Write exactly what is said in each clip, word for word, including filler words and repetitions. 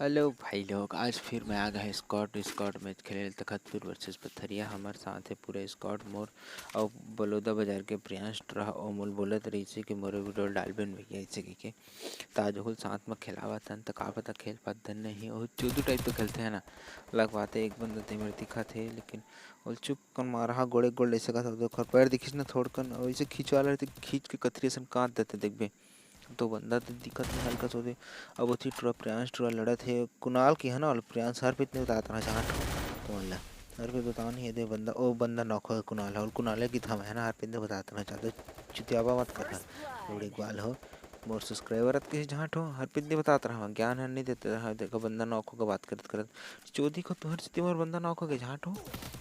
Hello भाई लोग, आज फिर मैं आ गया स्कॉट स्कॉट मैच खेले तखतपुर वर्सेस पथरिया। हमर साथ है पूरा स्कॉट मोर और बलौदा बाजार के प्रियांश रहा। और मोल बोलत रही से कि मोरे वीडियो डालबे न भैया ऐसे कह के। तो आज ओहू साथ में खेलावत हन तो का पता खेल पात धन नहीं। और चोदू टाइप के खेलते हैं ना, लगवाते एक बंदा ते मेरे दिखत है, लेकिन ओल चुप कन मारा हा गोड़े गोड़ ऐसे का था, ओकर पैर दिखिस ना थोड़कन, और ऐसे खींचवा ले रहिते, खींच के कथरी असन काट देते देखबे। तो बंदा तो दिखत नहीं हल्का सोचे। अब ओती टुरा प्रियांश टुरा लड़त हे कुणाल की है ना, और प्रियांश हर पित नहीं बतात रहा जहाँ ठो तो मतलब हर पित बताओ नहीं है दे बंदा, ओ बंदा नॉक हो कुणाल है, और कुणाले की थम है ना, हर पित नहीं बतात रहा चाहते चुतियाबा मत करना। लोड़ी ग्वाल हो मोर सब्सक्राइबर अत किसी जहाँ ठो हर पित नहीं बतात रहा, ज्ञान है नहीं देते रहा। देखो बंदा नॉक होकर बात करत करत चोदी को तुहर से मोर बंदा नॉक हो गए जहाँ ठो।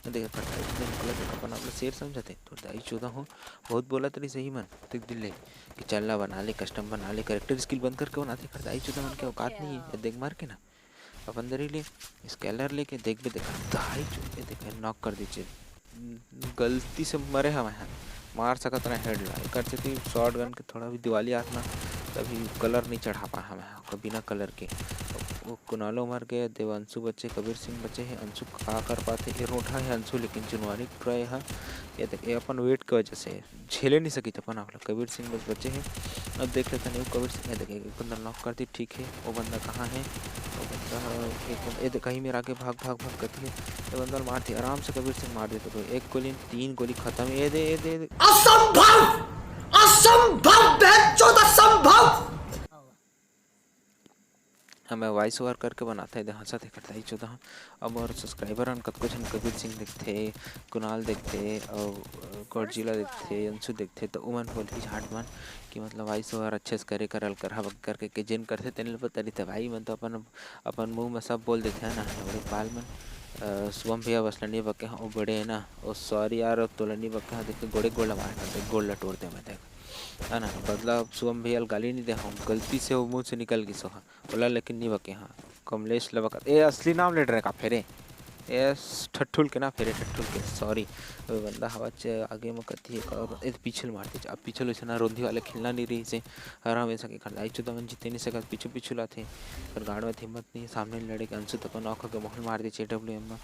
देख कटाई चुदा निकला देख अपन आप शेर समझते तो दाई चोदा हो। बहुत बोला तेरी सही मन देख दिल ले कि चल ना बना ले, कस्टम बना ले, कैरेक्टर स्किल बंद करके बनाते। खरदाई चुदा मन के औकात नहीं है, देख मार के ना अपन दरी ले स्कैलर लेके देख भी देख खरदाई चुदा देख नॉक कर दीजिए। गलती से मरे हमें हैं, मार सकत रहे हेड ला, एकर सेती शॉटगन के थोड़ा भी दिवाली आत ना, तभी कलर नहीं चढ़ा पाए हमें हैं, ओकर बिना कलर के। वो कुनालो मर गए, देवांशु बचे, कबीर सिंह बचे हैं, अंशु का कर पाते, ये रोठा है अंशु, लेकिन जुनवारी ट्राई है। ये देख, ये अपन वेट के वजह से झेले नहीं सकी अपन आप लोग। कबीर सिंह बस बचे हैं, अब देख लेते हैं वो कबीर सिंह, ये देख, एक बंदा नॉक कर दी, ठीक है, वो बंदा कहाँ है, वो बंदा एक बंदा, ये देख, कहीं मेरा आगे भाग, भाग, भाग करती है, ये बंदा मार दिया, आराम से कबीर सिंह मार देते तो एक गोली, तीन गोली खत्म, ये दे, ये दे, ये दे। असंभव, असंभव, बेंचोद असंभव। हाँ, मैं वॉइस ओवर करके बनाता है, दे हंसा थे करता ही चौदह। अब और सब्सक्राइबर हन कतको झन कबीर सिंह देखथे, कुणाल देखथे, और गॉडजिला देखथे, अंशु देखथे, तो उमन बोलही झाट मन कि मतलब वॉइस ओवर अच्छे से करे करल कर हवा करके के जेन करथे तेन ल पता रहिथे भाई, मन तो अपन, अपन मुंह में सब बोल देथे है ना, बड़े बाल मन। अ, शुभम भैया बस लनी बके हाँ, वो बड़े है ना, ओ सॉरी यार, तोला नहीं बके हाँ, देख गोड़े गोड़ मारना, देख गोड़ ला तोड़ दे मैं, देख है ना, बदला शुभम भैया ल गाली नहीं दे हूँ, गलती से वो मुंह से निकल गई सो हाँ, ओला लेकिन नहीं बके हाँ, कमलेश ल बका, ए असली नाम ले रहे का फेरे, ए ठट्ठुल के ना फेरे, ठट्ठुल के, सॉरी। वो बंदा हवा च आगे में कती है और ए पीछे ल मारते, अब पीछे ल वैसे ना रोंधी वाले खेलना नहीं रही से, हर हमेशा के खंडाई चुदा मन जीते नहीं सकत, पीछू पीछू लाथे, पर गाड़ में हिम्मत नहीं, सामने लड़े के अंशु तक नॉक होके मोहन मार दे छे डब्ल्यू एम में।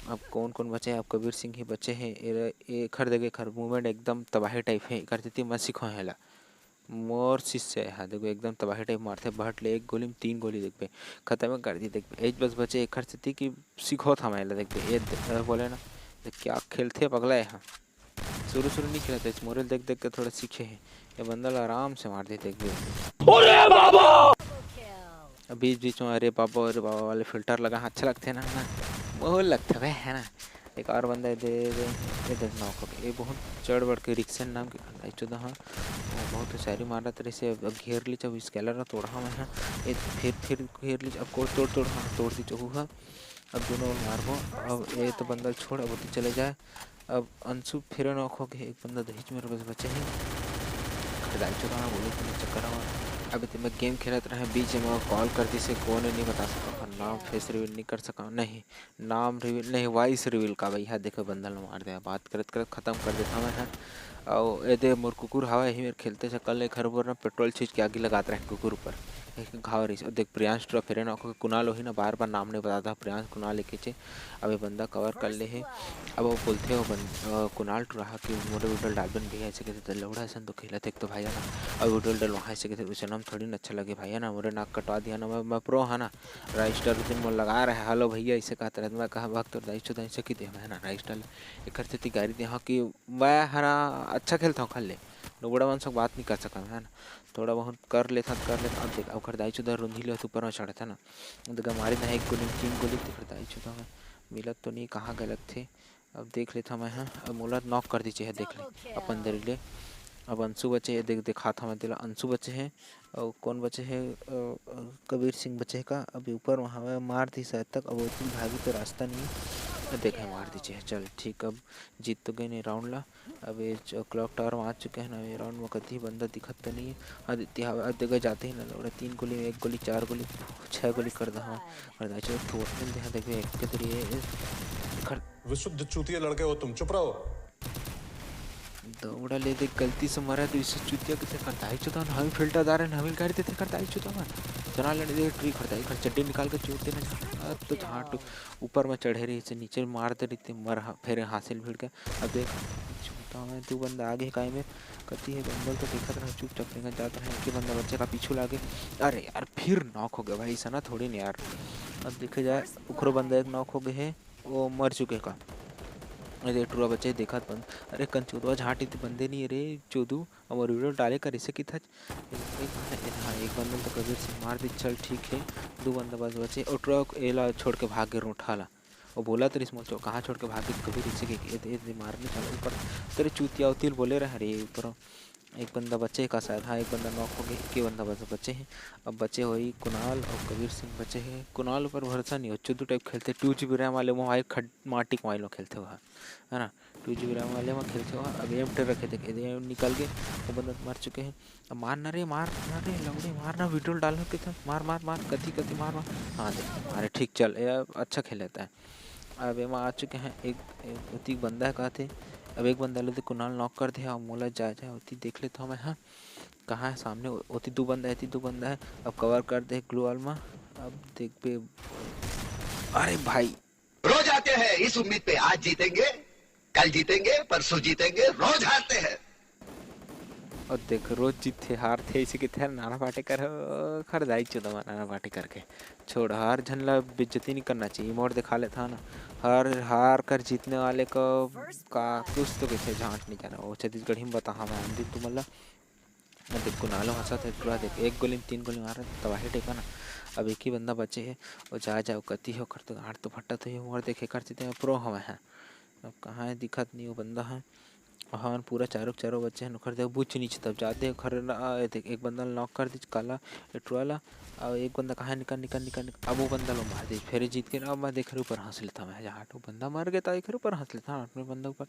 अब कौन कौन बचे हैं? अब कबीर सिंह ही बचे हैं। ए-, एखर देखे एखर मूवमेंट एकदम तबाही टाइप है, एकर सेती मत सीखो हेला। मोर शिष्य है, देखो एकदम तबाही टाइप मारथे, बट ले एक गोली में तीन गोली देखबे, खत्म कर दी देखबे। एज बस बचे एखर सेती कि सीखो था मैं देखबे, ये दे-, अ, बोले ना, तो क्या खेलथे पगला है, हाँ। शुरू शुरू नहीं खेलत रहिस, मोरे ल देख देख के थोड़ा सीखे हे। ये बंदा ला आराम से मार देथे एक बेर। अरे बाबा! अब बीच बीच में अरे बाबा, अरे बाबा वाले फिल्टर लगा, हाँ, अच्छा लगथे ना, है ना? बहुत लगथे बे, है ना? एक और बंदा दे, दे, ये देखना हो, ये बहुत चढ़ बढ़ के रिक्सन नाम के खंडाई चुदा, हाँ। वो बहुत होशियारी मारत रहिस, अब घेर ली, जब स्केलर ना तोड़ा मैं, हाँ। ये फिर, फिर घेर ली, अब को तोड़, तोड़, हाँ, तोड़ दी चहु, हाँ। अब दोनों मारबो। अब ये तो बंदा छोड़, अब ओती चले जाए। अब अंशु फिर नॉक हो गए, एक बंदा दहेज में बस बचे हैं। खरीदारी चुका ना बोले कि मैं चक्कर आवा। अभी तो मैं गेम खेलत रहे, बीच में कॉल कर दी से कौन है नहीं बता सका, अपन नाम फेस रिवील नहीं कर सका, नहीं नाम रिवील नहीं, वॉइस रिवील का भैया देखो बंदा ल मार दे, बात करत करत खत्म कर देता मैं है। और ये दे मोर कुकुर हवा यही मेरे खेलते से कल एक हर बोर ना पेट्रोल छींच के आगे लगात रहे कुकुर ऊपर। एक घाव रही। और देख प्रियांश टुरा फेरे नॉक हो के कुणाल वही ना बार बार नाम नहीं बताता, प्रियांश कुणाल एक ही चे। अब ये बंदा कवर कर ले हे। अब वो बोलथे वो बन-, अ, कुणाल टुरा हा कि मोरे वीडियो डालबे न भैया, ऐसे कहते तो लौड़ा ऐसा तो खेलत एक तो भाई है ना। अब वीडियो डलवा ऐसे कहते उसे नाम थोड़ी ना अच्छा लगे भाई है ना, मोरे नाक कटवा दिया ना, मैं, मैं प्रो है ना, राइस्टर दिन मोर लगा रहे, हेलो भैया ऐसे कहते रहते, मैं कहा भक्त और दाई चुदा ऐसे की दे मैं है ना, राइस्टर एकर सेती गारी दे हाँ कि मैं है ना अच्छा खेलता हूँ, खल ले, नुबड़ा मन से बात नहीं कर सकता मैं है ना, थोड़ा बहुत कर लेता, कर लेता। अब देख, अब खरीदारी चुदा रुंधी ले ऊपर में चढ़ता ना, तो मारी ना एक गोली, तीन गोली, तो खरीदारी चुदा में मिलत तो नहीं, कहाँ गलत थे। अब देख लेता मैं, हाँ, अब मोला नॉक कर दीजिए है, देख ले, अपन दरी ले। अब अंशु बचे है, देख, दिखाता मैं तेला, अंशु बचे हैं, और कौन बचे है, अ, अ, कबीर सिंह बचे है का, अभी ऊपर वहाँ मार दी शायद तक, अब वो भागी तो रास्ता नहीं है, देख है, मार दीजिए है, चल ठीक, अब जीत तो गए नहीं राउंड ला। अब ये च-, क्लॉक टावर में आ चुके हैं ना, ये राउंड में कति बंदा दिखत तो नहीं है। आदित्य हवा, अब देखो जाते ही ना, लौड़ा तीन गोली में एक गोली, चार गोली, छह गोली कर दहा। और दाई चलो ठोक मिल दे, देखो एक के तरी ये, ये खर- विशुद्ध चूतिया लड़के हो तुम, चुप रहो। दौड़ा ले दे, गलती से मरा तो इसे चूतिया के थे करता है चुदा, हमें फिल्टर दार है, हमें गाड़ी देते करता है चुदा मन। तना लड़े दे ट्री खड़ता, एकर चड्डी निकाल के चोट देना झांट। अब तो झांट ऊपर में चढ़े रही से नीचे मार दे रही ते मर हा-, फेर हासिल भिड़ के। अब देख, छूटा में दू बंदा आगे काय में कती हे बंदल तो देखत रहे, चुपचाप निकल जात रहे। एक बंदा बच्चे का पीछू लागे, अरे यार फिर नॉक हो गया भाई, ऐसा ना थोड़ी नहीं यार। अब देखे जाए ओकरो बंदा एक नॉक हो गए है, वो मर चुके का। अरे टुरा बच्चे देखत बंद, अरे कंचोदवा झांटी ते बंदे नहीं रे चोदू, अब वीडियो डाले कर इसे किथा एक, एक, हाँ, एक बंदल तो कबीर सिंह मार दे, चल ठीक है। दो बंदा बस बचे और ट्रक एला छोड़ के भाग गे रूठा ला। वो बोला तेरे स्मॉल चौक कहाँ छोड़ के भाग गे कबीर इसे के, ए, ए, ए, मारने चला ऊपर। तेरे चूतिया उतिल बोले रहे रे ऊपर। एक बंदा बचे का शायद, हाँ, एक बंदा नॉक हो गए, एक ही बंदा बस बचे हैं। अब बचे होई कुणाल और कबीर सिंह बचे हैं। कुणाल ऊपर भरोसा नहीं हो, चुद्दू टाइप खेलते, टू जी बी रैम वाले मोबाइल खड माटी मोबाइल में खेलते हुआ है ना, टू जी बी रैम वाले में खेलते हुआ। अब एम टेन रखे थे, एम निकल गए, वो बंदा मर चुके हैं। अब मार ना रे, मार ना रे, लौड़े मार ना, वीडियो डाल के था, मार मार मार, कति कति मार मार। हाँ देख, अरे ठीक चल, ये अब अच्छा खेल लेता है। अब एमा आ चुके हैं एक, एक ओती बंदा है कहते, अब एक बंदा ले तो कुणाल नॉक कर दे, अब मोला जा जा ओती देख लेता हूँ मैं। हाँ, कहाँ है सामने? ओती दो बंदा है, एती दो बंदा है। अब कवर कर दे ग्लू वॉल में, अब देख बे। अरे भाई, रोज आते हैं इस उम्मीद पे, आज जीतेंगे, कल जीतेंगे, परसों जीतेंगे, रोज हारते हैं। और देख, रोज जीतथे हारथे, इसे किथे नाना पाटेकर हो, खर दाई चोदवा नाना पाटेकर के। छोड़, हर झन ला बेइज्जती नहीं करना चाहिए। मोर दिखा लेता ना, हर हार कर जीतने वाले को का कुछ तो किथे झांट नहीं जाना। वो छत्तीसगढ़ी में बता, हाँ मैं हिंदी तुमन ला। अब देख, कुणालो हंसत है पूरा, देख, एक गोली में तीन गोली मारत, तबाही टेका ना। अब एक ही बंदा बचे है, वो जा जाओ कती हो कर तो आठ तो फट्टा तो ही मोर देखे कर सीधे प्रो हवे है। अब कहाँ है, दिखत नहीं वो बंदा है। हमन पूरा चारों के चारों बच्चे हैं, ओखर देख बुच नीचे तब जाते हैं, ओखर न-, आ, ए देख, एक बंदा ल नॉक कर दीच काला, ए टुरा ला, अउ एक बंदा कहाँ निकल, निकल, निकल, निकल, अब वो बंदा लो मार दीच, फेर जीत के ना, अब मैं देख ऊपर हंस लेता मैं, जहाँ वो बंदा मर गया था, एक ऊपर हंस लेता, अपने बंदा ऊपर।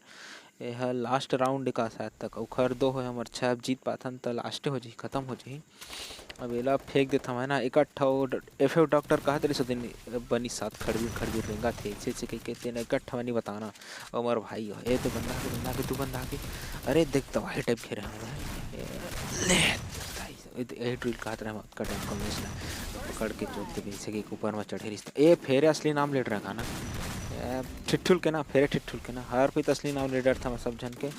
ये है लास्ट राउंड का शायद तक, ओखर दो है, हमर छह, अब जीत पाथन त लास्ट हो जाही, खत्म हो जाही। अब एला फेंक देथव, है ना, इकट्ठा वो ड-, एफ एफ डॉक्टर कहत रहिस ओ दिन, बनी सात खड़बीर खड़बीर रेंगत हे, ऐसे ऐसे कहिके तेन इकट्ठा बनी बताना। ओ मोर भाई हो, ए तो बंदा के, बंदा के, तू बंदा के, अरे देख तबाही टाइप घेरे हवे। ए, ले, ए ड्रिल कहत रहे, मत कर टाइम कमलेश ना, पकड़ के चोट दे, ऐसे के ऊपर में चढ़े रिश्ता। ए फेरे असली नाम ले डरथे ना, ए, ठिठुल के ना, फेरे ठिठुल के ना, हर कोई तो असली नाम ले डरथे सब झन के।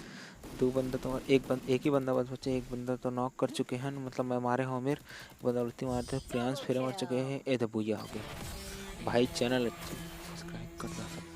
दो बंदा तो, एक बंद-, एक ही बंदा बस बचे, एक बंदा तो नॉक कर चुके हैं, मतलब मैं मारे हूँ मेर, बदौलती मारते प्रियांश फेरे मर चुके हैं, ए तो बुया हो गया। भाई चैनल सब्सक्राइब कर दो सब।